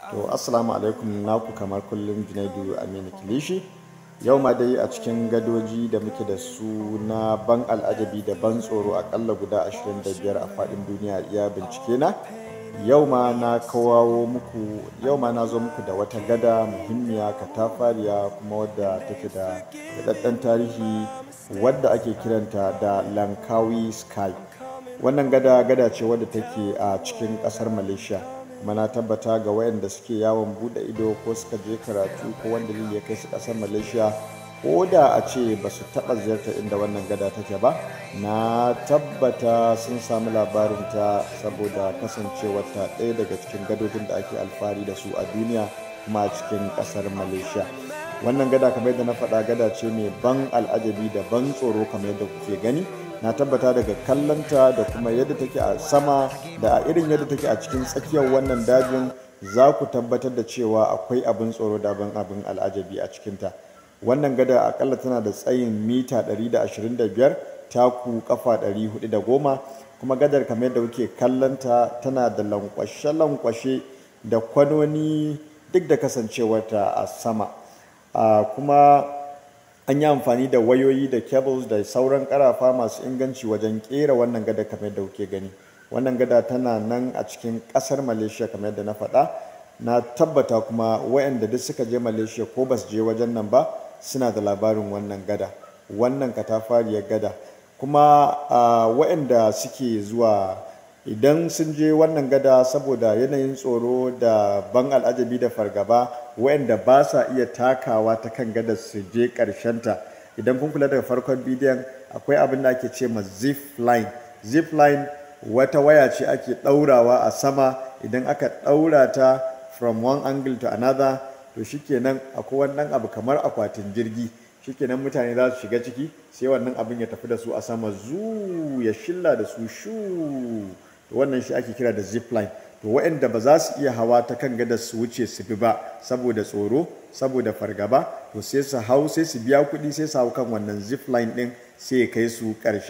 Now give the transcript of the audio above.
To, assalamu alaikum, naku kamar kullum Junaidu Aminu Kilishi. Yau ma dai a cikin gadoji da muke da su na ban al'ajabi da ban tsoro akalla guda 25 a faɗin duniya, iya bincike na. Yau ma na kawo muku, yau ma na zo muku da wata gada muhimmiya, katafariya, kuma wadda take da daɗaɗɗen tarihi, wadda ake kiranta da Langkawi Sky. Wannan gada gada ce wadda take a cikin ƙasar Malaysia. Kuma na tabbata ga wayanda suke yawon bude ido ko suka je karatu ko wanda dalili ya kai su kasar Malaysia, ko da a ce ba su taɓa ziyartar inda wannan gada take ba, na tabbata sun samu labarin ta, saboda kasancewarta ɗaya daga cikin gadojin da ake alfahari da su a duniya, kuma a cikin ƙasar Malaysia. Wannan gada, kamar yadda na faɗa, gada ce mai ban al'ajabi da ban tsoro. Kamar yadda kuke gani, na tabbata daga kallonta da kuma yadda take a sama da a irin yadda take a cikin tsakiyar wannan dajin, za ku tabbatar da cewa akwai abin tsoro da abin al'ajabi a cikinta. Wannan gada akalla tana da tsayin mita 125, taku kafa 410. Kuma gadar, kamar yadda kuke kallonta, tana da lankwashe-lankwashe da kwanoni duk da kasancewarta a sama. Kuma an yi amfani da wayoyi da cables da sauran karafa masu inganci wajen kera wannan gada. Kamar yadda kuke gani, wannan gada tana nan a cikin kasar Malaysia. Kamar yadda na faɗa, na tabbata kuma wayanda duk suka je Malaysia ko ba su je wajen nan ba, suna da labarin wannan gada, wannan katafariyar gada. Kuma wayanda suke zuwa, idan sun je wannan gada, saboda yanayin tsoro da ban al'ajabi da fargaba, wayanda ba sa iya takawa ta kan gadar su je ta, idan kun kula daga farkon bidiyon, akwai abin da ake ce ma zip line. Zip line wata waya ce ake ɗaurawa a sama. Idan aka ɗaura ta from one angle to another, to shikenan, akwai wannan abu kamar akwatin jirgi, shikenan mutane za su shiga ciki, sai wannan abin ya tafi da su a sama, zu ya shilla da su shu. To, wannan shi ake kira da zip line. To, waɗanda ba za su iya hawa ta kan gadar su wuce su bi ba saboda tsoro, saboda fargaba, to sai su hau, sai su biya kuɗi, sai su hau kan wannan zip line ɗin, sai ya kai su ƙarshe.